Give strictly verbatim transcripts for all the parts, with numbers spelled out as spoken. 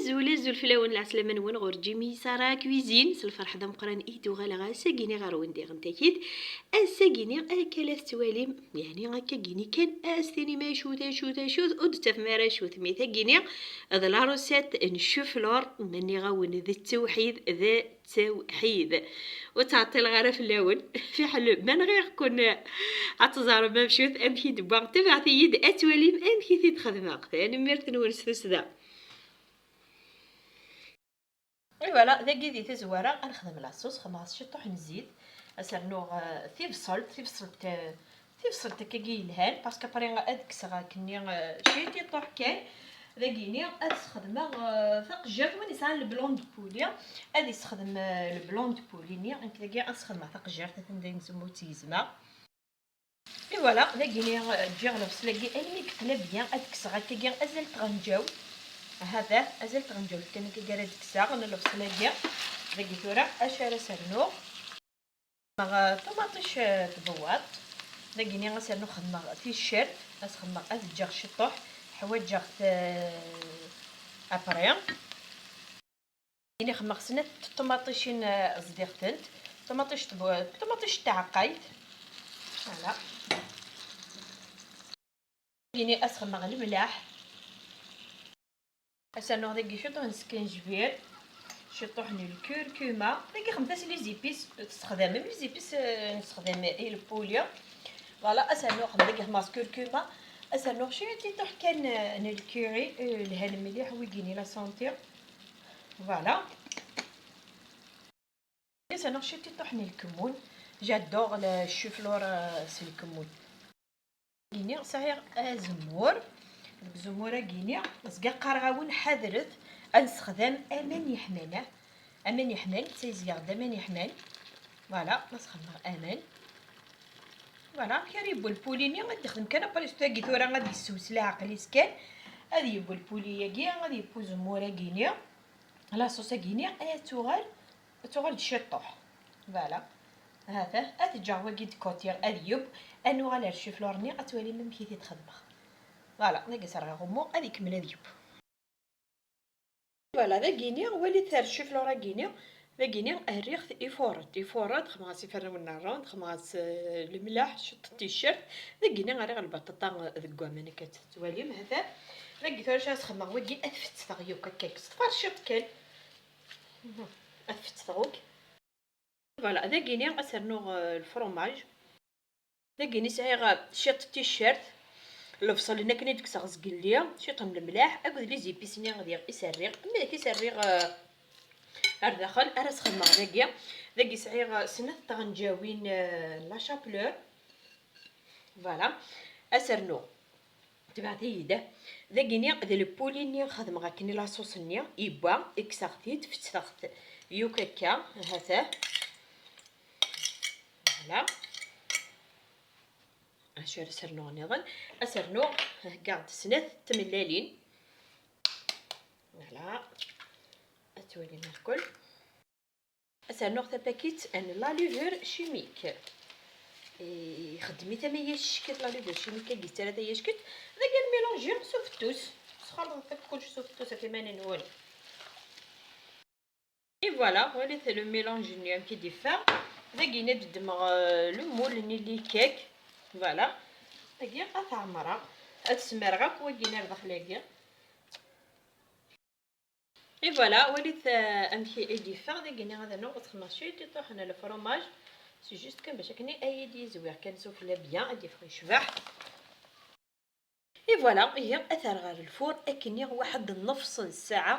Azul, azul fell-awen, lɛeslama-nwen ɣur Jimmy Sara Cuisine. S lferḥ d ameqqran i d-uɣaleɣ ass-agi-ni ɣer-wen diɣen takit. Ass-agi-ni akka la tettwalim, yeɛni akka-gini kan, as tinim acu, acu, acu, ur d-tafem ara acu. Mi tagi-ni d la recette n chou-fleur, ma nniɣ-awen d ttewḥid, d ttewḥid. Ur ttɛeṭṭileɣ ara fell-awen. Fiḥel ma nɣiɣ-ken ad teẓrem amcud amek i d-wwa. Tabaɛt-iyi-d ad twalim amek i t-id-xedmeɣ. Tanemmirt-nwen s tussda. Et voilà, dagi di tazwara ad nexdem la sauce, xedmeɣ ciṭuḥ n zzit, ad s-rnuɣ, euh, tibṣelt, tibṣelt, euh, tibṣelt akkagi yelhan, parce que après ad kkseɣ akkenni, euh, ciṭuḥ kan. Dagini ad sxedmeɣ, euh, taqejjirt, win yesɛan le blanc de poulet ad isexdem, euh, le blanc de poulet-nni, nekk dagi ad sxedmeɣ taqejjirt, atan dayen zemmu tt-gezmeɣ. Et voilà, dagini, euh, ǧǧiɣ lebṣel-agi almi yeqla bien, ad kkseɣ akkagi azal tɣenǧawt. Hada, azal tɣenǧawt kan akkagi ara d-kkseɣ n lebṣel-agi. Dagi tura, acu ara s-rnuɣ? Xedmeɣ, euh, ṭumaṭic, euh, tbewwaṭ. Dagini ad s-rnuɣ xedmeɣ ticcert, ad s-xedmeɣ, ad ǧǧeɣ ciṭuḥ, ḥwaǧeɣ-t, euh, après. Ini xedmeɣ snat ṭumaṭicin, euh, zdiɣ-tent. Ṭumaṭic tbewwaṭ, ṭumaṭic taɛeqqayt. Voilà. Ini ad s-xedmeɣ lemlaḥ. Ad s-rnuɣ dagi ciṭuḥ n skenjbir, ciṭuḥ n lkurkuma. Dagi xedmet-as les épices, tessexdamem les épices, euh, nessexdam i lpuli. Voilà, ad s-rnuɣ xedmeɣ dagi xedmeɣ kurkuma. Ad s-rnuɣ ciṭuḥ kan, euh, n lkiri, euh, lhan mliḥ, wigini la santé. Voilà. Ad s-rnuɣ ciṭuḥ n lkemmun. J'adore le chou-fleur, euh, s lkemmun. Agini sɛiɣ azemmur. Deg uzemmur-agini, zgiɣ qqareɣ-awen ḥadret ad nessexdam aman yeḥman. Ah, aman yeḥman, ttayzgeɣ-d aman yeḥman. Voilà, ad sxedmeɣ aman. Voilà, amek ara yeww lpuli-nni, ad yexdem kan après, surtout-agi tura ad yessew s leɛqel-is kan. Ad yeww lpuli-agi, ad yeww uzemmur-agini. La sauce-agini ad tuɣal, ad tuɣal d ciṭuḥ. Voilà. Hata, ad t-ǧǧeɣ wagi d côté ad yeww, ad nuɣal ar cciflur-nni, ad twalim amek i t-id-xedmeɣ. Voilà, dagi serɣ aɣummu, ad ikemmel ad yeww. Voilà, dagini, walit ar cciflur-agini, dagini rriɣ-t ifuṛ-d, ifuṛ-d, xedmeɣ-as iferrawen n rrund, xedmeɣ-as, eh, lemlaḥ, ciṭ n ticcert, dagini rriɣ lbaṭaṭa deg waman akka tettwalim, hata. Dagi tura ad sxedmeɣ wagi, ad t-fettfeɣ yakk akka, s tferciḍt kan. Mhm. Ad t-fettfeɣ akk. Voilà, dagini ad s-rnuɣ, euh, lfromaj. Dagini sɛiɣ, euh, ciṭ n ticcert, lebṣel-nni akken i d-kkseɣ zgelli, ciṭ n lemlaḥ, akked les épices-nni diɣ i s-rriɣ. Mliḥ i s-rriɣ, euh, ar daxel, ara s-xedmeɣ dagi. Dagi sɛiɣ, euh, snat tɣenǧawin, euh, la chapelure. Voilà. Ad s-rnuɣ. Tebɛet-iyi-d. Dagini d lpuli-nni xedmeɣ akken i laṣus-nni, iwwa, kkseɣ-t-id, fettfeɣ-t yakk akka, hata. Voilà. Acu ara s-rnuɣ nniḍen? Ad s-rnuɣ, heggaɣ-d snat tmellalin. Voilà. Ad twalim irkel. Ad s-rnuɣ tapakit n la levure chimique. Ixeddem-it ama yacek la levure chimique, ad yettarra tayackit. Dagi nmilanji s ufettus. Sxalḍet akk kullec s ufettus ɣef iman-nwen. Et voilà, walit le mélange-nni amek i d-yeffeɣ. Dagi ad d-ddmeɣ, euh, le moule-nni n les cakes. Voilà. Dagi ad t-ɛemmreɣ. Ad smerɣ akk wagi ar daxel-agi. Et voilà, walit, euh, amek i d-yeffeɣ. Dagini ad rnuɣ ad xedmeɣ ciṭuḥ n lefromaj. C'est juste kan bac akken ay d-yezwiɣ kan sufella bien, ad yeffeɣ yecbeḥ. Et voilà, ihi ad t-rreɣ ɣer lfur akkenni waḥed n nnefṣ n ssaɛa.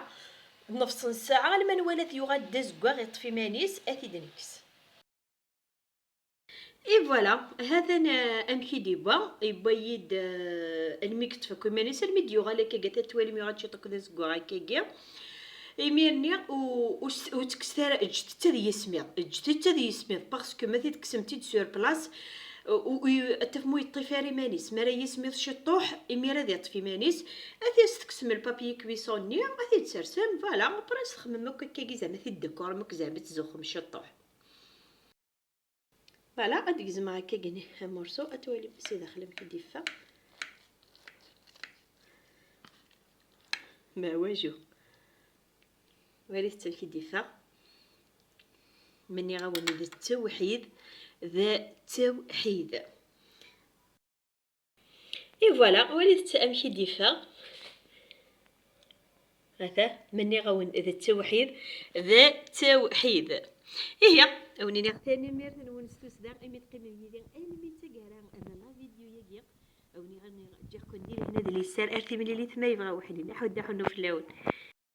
Nnefṣ n ssaɛa, alma nwala-t yuɣal-d d azeggaɣ, iṭṭef iman-is, ad t-id-nekkes. Et voilà, ha-t-an, euh, amek i d-yewwa. Yewwa-yi-d, euh, almi yeṭṭef akk iman-is, almi d-yuɣal akkagi, ad twalim yuɣal ciṭ akked azeggaɣ akkagi. Imir-nni ur, ur s-, ur ttekkset ara, ǧǧet-t ad yismiḍ, ǧǧet-t ad yismiḍ, parce que ma t-id-tekksemt-id sur place, u, u, u, ad tafem ur yeṭṭif ara iman-is. Mi ara yismiḍ ciṭuḥ, imir ad iṭṭef iman-is, ad t-as-tekksem le papier cuisson-nni, ad t-id-tersem, voilà, après ad s-txemmem akk akkagi, zeɛma ad t-id-dekorem akk, zeɛma ad tzuxxem ciṭuḥ. Voilà, ad d-gezmeɣ akkagi amurṣu, ad twalim si daxel amek i d-yeffeɣ. Ma waju. Walit amek i d-iffeɣ. Ma nniɣ-awen d ttewḥid, d ttewḥid. Et voilà, walit amek i d-iffeɣ. Ata, ma nniɣ-awen d ttewḥid, d ttewḥid. Ihi, a wen-iniɣ tanemmirt-nwen s tussda imi teqqimem yid-i almi d taggara n la vidéo-agi. A wen-iniɣ ǧǧiɣ-ken di lehna d liser ar timlilit ma yebɣa weḥd-i, aḥuddu aḥunnu fell-awen.